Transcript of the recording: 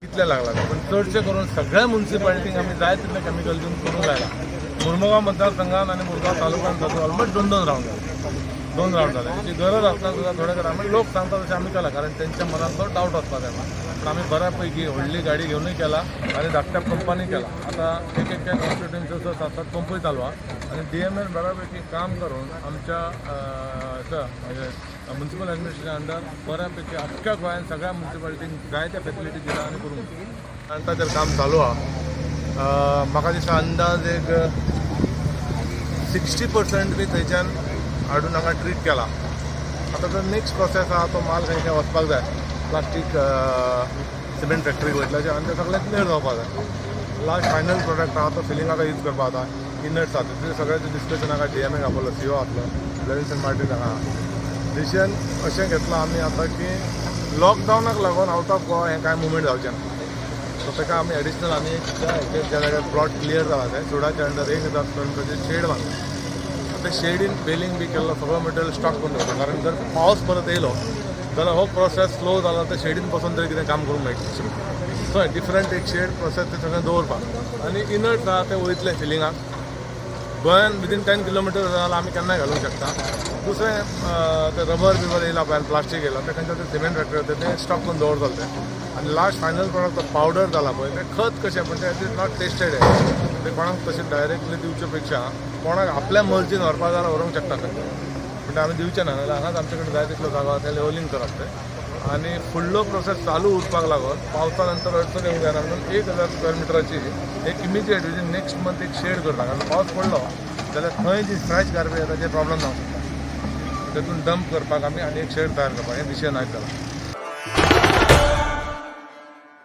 कितले लागला ते. पण चडशे करून सगळ्या मुन्सिपालिटींक आमी जाय तितले केमिकल दिवन करूंक लायला. मुरमुगांव मतदारसंघात आनी मुरगांव तालुक्यांत जाता ऑलमोस्ट दोन दोन रावंड जाले, दोन रावंड जाले. तेची गरज आसतना सुद्दां थोडे कडेन आमी लोक सांगता तशें आमी केला, कारण तेंच्या मनात तो डावट वचपाक जायना. पण आमी बऱ्यापैकी व्हडली गाडी घेवनूय केला आनी धाकट्या पंपांनी केला. आतां एक एक कॉन्स्टिट्युएन्सीचो सात सात पंपूय चालू आहा आनी डीएमएन बऱ्यापैकी काम करून आमच्या म्हणजे म्युन्सिपल एडमिनिस्ट्रेशन अंडर बऱ्यापैकी अख्ख्या गोंयांत सगळ्या म्युन्सिपालिटींक जाय त्या फेसिलिटी दिला आनी करूंक आनी ताचेर काम चालू आहा. म्हाका दिसता अंदाज एक 60% बी थंयच्यान हाडून हांगा ट्रीट केला. आतां जो नेक्स्ट प्रोसेस आहा, तो माल खंय खंय वचपाक जाय, प्लास्टीक सिमेंट फॅक्टरीक वयतले आनी ते सगळें क्लियर जावपाक जाय. लास्ट फायनल प्रोडक्ट आहा तो फिलिंगाक यूज करपाक जाता. इनर्ट्स आहा, तितलें सगळ्याचें डिस्कशन हांगा डीएमए आपलो सीओ आसलो, लेविंगसन मार्टीन हांगा. डिसिजन अशें घेतलां आमी आतां की लॉकडावनाक लागून आवट ऑफ गोवा हें कांय मुवमेंट जावचें ना. सो ताका आमी एडिशनल आनी एक त्या हेचेर, ज्या जाग्यार प्लॉट क्लियर जाला, ते सुडाच्या अंडर 1000 स्क्वेअर मिटरचे शेड बांदला. ते शेडीन बेलिंग बी केल्लो सगळो मटेरियल स्टॉक करून दवरता, कारण जर पावस परत येयलो जाल्यार हो प्रोसेस स्लो जाला तर शेडीन बसून तरी कितें काम करूंक मेळटलें. सो डिफरंट एक शेड प्रोसेस ते सगळें दवरपाक आनी इनर्ट आहा ते वयतले फिलिंगाक. गोंयान विदीन 10 किलोमिटर जाल्यार आमी केन्नाय घालूंक शकता. दुसरें ते रबर बिबर येयला पळय, प्लास्टीक येयला, ते खंयच्या ते सिमेंट फॅक्टरी वता, ते स्टॉक करून दवरतले ते. आनी लास्ट फायनल प्रोडक्ट तो पावडर जाला पळय, ते खत कशें, पण ते is not tested. ते कोणाक तशें डायरेक्टली दिवचे पेक्षा कोणाक आपल्या मर्जीन व्हरपा जाल्यार व्हरूंक शकता खंय, पण ते आमी दिवचे ना. नाल्यार हांगाच आमचे कडेन जाय तितलो जागो आसा, ते लेवलिंग करप ते. आनी फुडलो प्रोसेस चालू उरपाक लागून पावसा नंतर अडचण येवंक जायना म्हणून 1000 स्क्वेअर मिटराची एक इमिजिएट विदीन नेक्स्ट मंथ एक शेड करता, कारण पावस पडलो जाल्यार थंय जी फ्रेश गार्बेज येता ते प्रॉब्लम जावंक शकता. तेतून डंप करपाक आमी आनी एक शेड तयार करपाक हें डिसिजन आयज जाला.